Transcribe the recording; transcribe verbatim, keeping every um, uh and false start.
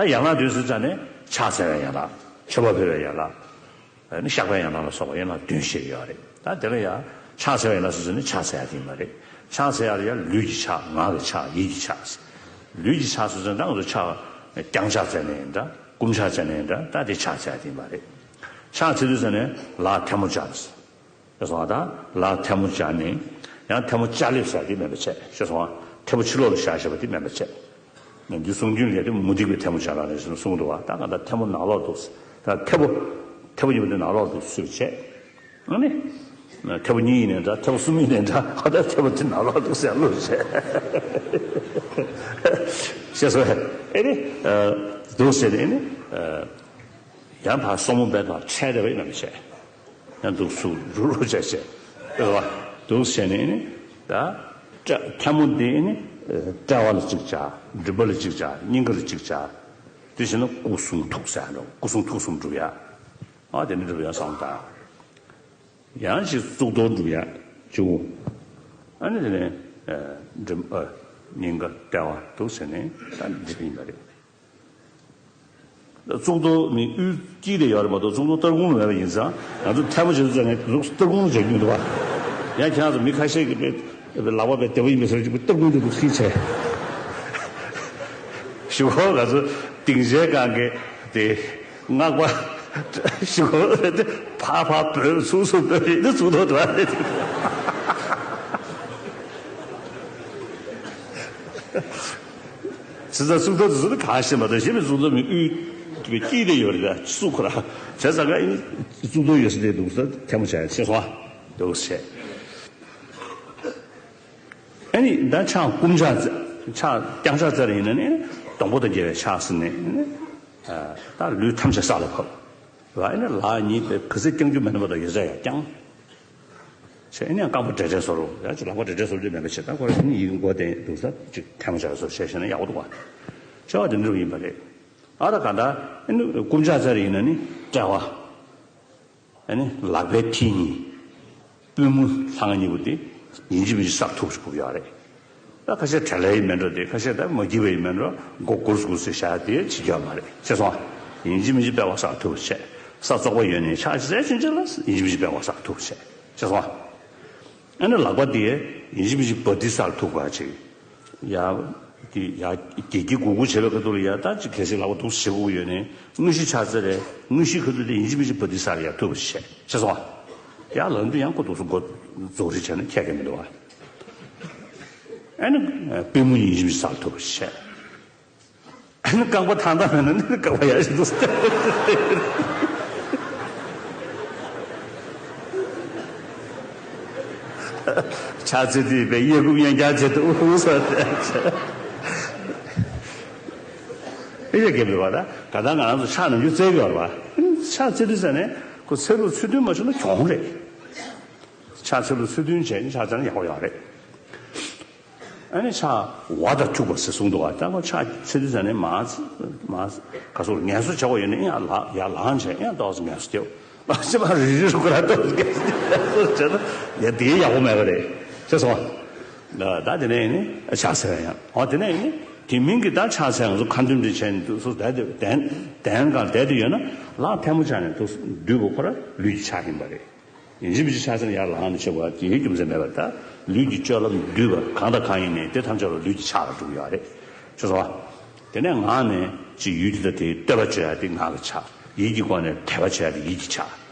ད་ཡན་ལག་བདུན་ཟེར་ཙང་ནས་ཕྱག་འཚལ་བའི་ཡན་ལག་མཆོད་པ་ཕུལ་བའི་ཡན་ལག་ཨ་ནི་བཤགས་པའི་ཡན་ལག་ལ་སོགས་པ་ཡན་ལག་བདུན་བཤད་ཡོད་རེད། ད་དེ་ལ་ཡང་ཕྱག་འཚལ་བའི་ཡན་ལག་ཟེར་ཙང་ནས་ཕྱག་འཚལ་ཡ་དེ་ཡིན་པ་རེད། ཕྱག་འཚལ་ཡ་ལ་ཡང་ལུས་ཀྱི་ཕྱག་ངག་གི་ཕྱག་ཡིད་ཀྱི་ཕྱག་ལུས་ཀྱི་ཕྱག་ཟེར་ཙང་ད་ང་ཚོ་ཕྱག་བརྐྱང་ཕྱག་འཚལ་ནས་ཡིན་འདྲ་བསྐུམ་ཕྱག་འཚལ་ནས་ཡིན་འདྲ་ད་དེ་ཕྱག་འཚལ་ཡ་དེ་ཡིན་པ་རེད། ཕྱག་འཚལ་དུས་ཙ་ནས་ལག་ཐལ་མོ་སྦྱར། ཞེས་སོང་བ་དང་ལག་ཐལ་མོ་སྦྱར་ནས་ཡང་ཐལ་མོ་སྦྱར་ལེབ་ཟེར་དེ་མེད་པ་བྱས། ཞེས་སོང་བ་ཐལ་མོ་ཕྱི་ལོགས་ལ་བཞག་བཞག་པ་དེ་མེད་པ་བྱས། འདི་གསུང་རྒྱུན་ལས་དེ་མུ་སྟེགས་པའི་ཐལ་མོ་སྦྱར་ལ་རེད་ཟེར་གསུངས་འདུག་བ། ད་ག་ད་ཐལ་མོ་ནང་ལོགས་འདུག་ད་ཐལ་པོ་ཐལ་པོ་ཡིན་པ་དེ་ནང་ལོགས་འདུག་སུས་བྱས། ཨ་ནི། ཐལ་པོ་གཉིས་ཡིན་ནའི་འདྲ་ཐལ་པོ་གསུམ་ཡིན་ནའི་འདྲ་ཨ་ད་ཐལ་པོ་དེ་ནང་ལོགས་འདུག་ཟེར་ལོས་བྱས། ཞེས་སོ། ཨེ་ནི། འདུག་ཟེར་ནས་ཨེ་ནི། ཡང་ཕར་སོར་མོ་བས་ཕར་འཕྲལ་བསྡད་པ་ཡིན་ནམ་བྱས། ཡང་འདུག་སུ་རུ་རུ་བྱས་བྱས། ཨེ་བ། འདུག་བྱས་ནས་ནི། ད། ཐལ་མོ་འདི་ནི། དཔྲལ་བ་ལ་གཅིག་བྱ། མགྲིན་པ་ལ་གཅིག་བྱ། སྙིང་ག་ལ་གཅིག་བྱ། དེ་བྱས་ན་སྐུ་གསུང་ཐུགས་ཟེར་འགྲོ། སྐུ་གསུང་ཐུགས་གསུམ་སྒྲུབ་ཡ། ཨ་དེ་ནི་སྒྲུབ་ཡ་བསམ་དང་། ཡང་ཞིག་གཙུག་ཏོར་སྒྲུབ་ཡ། བཅུ། ཨ་ནི་དེ་ནས། མགྲིན་ཨ། སྙིང་ག་དཔྲལ་བ་འདུག་བྱས་ནས་ད་འདི་ཡིན་པ་རེད། གཙུག་ཏོར་ནི་དབུའི་དཀྱིལ་དེ་ཡོད་རེད་མ་གཏོགས་གཙུག་ཏོར་སྟར་ཁུང་ལ་མེད་པ་ཡིན་ཙང་ང་ཚོ་ཐལ་མོ་བྱེད་དུས་ཙང་ནས་གཟུགས་སྟར་ཁུང་ལ་བྱེད་རྒྱུ་འདུག་བ། ཡང་ཁྱེད་རང་ཚོ་མི་ཁ་ཤས་ཀྱིས་པའི་ལག་པ་པའི་བདེ་བོ་ཡིན་པའི་བཟོ་ཅིག་སྟར་ཁུང་དུ་འདུག་ཤེས་བྱས། ཞུ་གོ་ང་ཚོ་སྡིངས་ཆའི་སྒང་གི་དེ་སྔགས་པ་ཞུ་གོ་དེ་ཕར་ཕར་བོས་ཚུར་ཚུར་བོས་རེད་དེ་གཙུག་ཏོར་འདུག་བ་རེད། ཚེ་ས་གཙུག་ཏོར་དེ་ཚོ་ནི་གང་ཤེས་མ་གཏོགས་གཞན་པའི་གཙུག་ཏོར་མི་དབུས་དཀྱིལ་དེ་ཡོད་རེད་ད་སུ་ཁོ་ར་བྱས་ཙང་ཀ་ཨིན་གཙུག་ཏོར་ཡོད་ས་དེ་འདུག་ས་ཐལ་མོ་བྱས་ཡ་ཤེས་སོང་ཨ་འདུག་བྱས། ཨ་ནི་ད་ཕྱག་བསྐུམ་ཕྱག་ཕྱག་བརྐྱང་ཕྱག་འཚལ་ཡིན་ན་ནི་སྡོང་པོ་དང་འགལ་བའི་ཕྱག་ཟེར་ནས་ནི་ད་ལུས་ཐམས་ཅད་ས་ལ་ཕབ། ཨ་ནི་ལག་གཉིས་པའི་ག་ཚོད་བརྐྱང་རྒྱུ་མེད་ན་མ་གཏོགས་ཡོད་ཚད་ཡང་བརྐྱང་། བྱས་ཨ་ནི་ཡང་རྐང་པ་བྲེལ་བྲེལ་བཟོ་རུ་ཡང་ཅིག་ལག་པ་བྲེལ་བྲེལ་བཟོ་རྒྱུ་མེད་པ་བྱས་ད་ཁོ་རང་ནི་ཡིད་མགོ་བདེ་འདུག་ས་ཅིག་ཐལ་མོ་སྦྱར་བཟོ་བྱས་བྱས་ན་ཡག་པོ་འདུག་བ། བྱ་བ་དེ་འདྲ་ཡིན་པ་རེད། ཨ་ད་ག་ད་ཨ་ནི་བསྐུམ་ཕྱག་འཚལ་ཡིན་ན་ནི་དཔྲལ་བ། ཨ་ནི་ལག་པའི་མཐིལ་གཉིས། པུས་མོ་ལྷ་ང་གཉིས་པོ་དེ་ཡིན་གཅིག་མིན་གཅིག་སར་ཐུག་ཅིག་ཕུབ་ཡོད་རེད། ད་ཁ་ཤས་བྲེལ་ལེ་ཡིན་མིན་འགྲོ་དེ་ཁ་ཤས་ད་མ་སྐྱིད་པ་ཡིན་མིན་འགྲོ་མགོ་སྒུར་སྒུར་ཟེར་བཞག་དེ་བྱེད་རྒྱུ་མ་རེད་ཤེས་སོང་ཨ། ཡིན་གཅིག་མིན་གཅིག་དཔྲལ་བ་སར་ཐུག་བྱས། ས་བཙོག་པ་ཡོད་ནས་ཕྱག་ཅི་ཟེར་ཕྱིན་ཆད་ལ་ཡིན་གཅིག་མིན་གཅིག་དཔྲལ་བ་སར་ཐུག་བྱས་ཤེས་སོང་ཨ། ཨ་ནི་ལག་པ་དེ་ཡིན་གཅིག་མིན་གཅིག་བ་དི་སར་ཐུག་པ་ཅིག་ཡ། དེ་ཡ་གེ་གེ་གུ་གུ་བྱེད་པའི་ཁ་ཐུག་ལ་ཡ་ད་ཅིག་གལ་སྲིད་ལག་པ་འདུག་བྱེད་དགོས་ཀྱི་ཡོད་ནའི་དངོས་གཞི་ཕྱག་འཚལ་རེད། དངོས་གཞིའི་ཁ་ཐུག་དེ་ཡིན་གཅིག་མིན་གཅིག་བ་དི་སར་ཡ་ཐུག་པ་བྱས་ཤེས་སོང་ཨ། ཡ་ལམ་དུ་ཡང་ཁོ་འདུག་སེ་མགོ་རྫོགས་རེ་བྱས་ན་ཁྱད་ཀྱི་མི་འདུག་ཨ། ཨ་ནི་པུས་མོ་ཡིན་གཅིག་མིན་གཅིག་སར་ཐུག་པ་བྱས། ཨ་ནི་རྐང་པ་ཐང་ཐང་མེད་ན་ནི་རྐང་པ་ཡར་བཞིན་འདུག་སེ། ཕྱག་འཚལ་དུས་པའི་གཡས་བསྐུམ་གཡོན་བརྐྱང་བྱས་འདུག་ཟེར། ཨེ་ཡ་གེ་མི་བ་ད་ག་ད་ང་རང་ཚོ་ཕྱག་ནམ་རྒྱུན་འཚལ་གྱི་ཡོད་རེད་བ། ཕྱག་འཚལ་དུས་ཟེར་ནས་ཁོ་འཚལ་ལུགས་ཚུལ་མཐུན་མ་བྱུང་ན་གྱོང་རེད། ཕྱག་འཚལ་ལུགས་ཚུལ་མཐུན་བྱས་ནས་ཕྱག་འཚལ་ན་ཡག་པོ་ཡོད་རེད། ཨ་ནི་ཕྱག་ཝ་དང་འཁྱུག་པ་ཟེར་གསུངས་འདུག་བ། ད་ཁོ་ཕྱག་འཚལ་དུས་ཟེར་ནས་མ་མ་ག་སོགས་ངལ་གསོ་བྱ་བ་ཡོད་ནས་ཡང་ལ་ཡར་ལངས་བྱས་ཡང་ཏོག་ཙམ་ངལ་གསོ་རྒྱབ། ཕྱི་མ་རི་རི་རུ་ཁོ་ར་ཏོག་ཙམ་ངལ་གསོ་རྒྱབ་བྱས་ན་ཡ་དེ་ཡག་པོ་མེད་པ་རེད་ཤེས་སོང་ཨ། ད་དེ་ནས་ནི་ཕྱག་འཚལ་ཡང་ཨ་དེ་ནས་ནི་དེ་མིན་གྱི་ད་ཕྱག་འཚལ་ང་ཚོ་ཁ་འདོན་འདི་བྱས་ནས་འདུག་སུ་བསྡད་དེ་གདན་གདན་གང་བསྡད་དེ་ཡོད་ན་ལག་ཐལ་མོ་སྦྱར་ནས་འདུག་སྡོད་པ་ཁོ་ར་ལུས་ཀྱི་ཕྱག་ཡིན་པ་རེད། ཡིན་གཅིག་མིན་གཅིག་ཕྱག་འཚལ་ཡར་ལངས་ནས་བྱེད་དགོས་པ་དེའི་རྒྱུ་མཚན་མེད་པར་ད་ལུས་ཀྱི་སྤྱོད་ལམ་འདུས་པ་གང་དང་གང་ཡིན་ནའི་དེ་ཐམས་ཅད་ལ་ལུས་ཀྱི་ཕྱག་ལ་འགྲོ་གི་ཡོད་རེད་ཤེས་སོང་ཨ། དེ་ནས་ངག་ནས་ཅིག་ཡུལ་དེ་དང་དེའི་བསྟོད་པ་བརྗོད་ཡ་དེ་ངག་གི་ཕྱག་ཡིད་ཀྱི་སྒོ་ནས་དད་པ་བྱེད་ཡ་དེ་ཡིད་ཀྱི་ཕྱག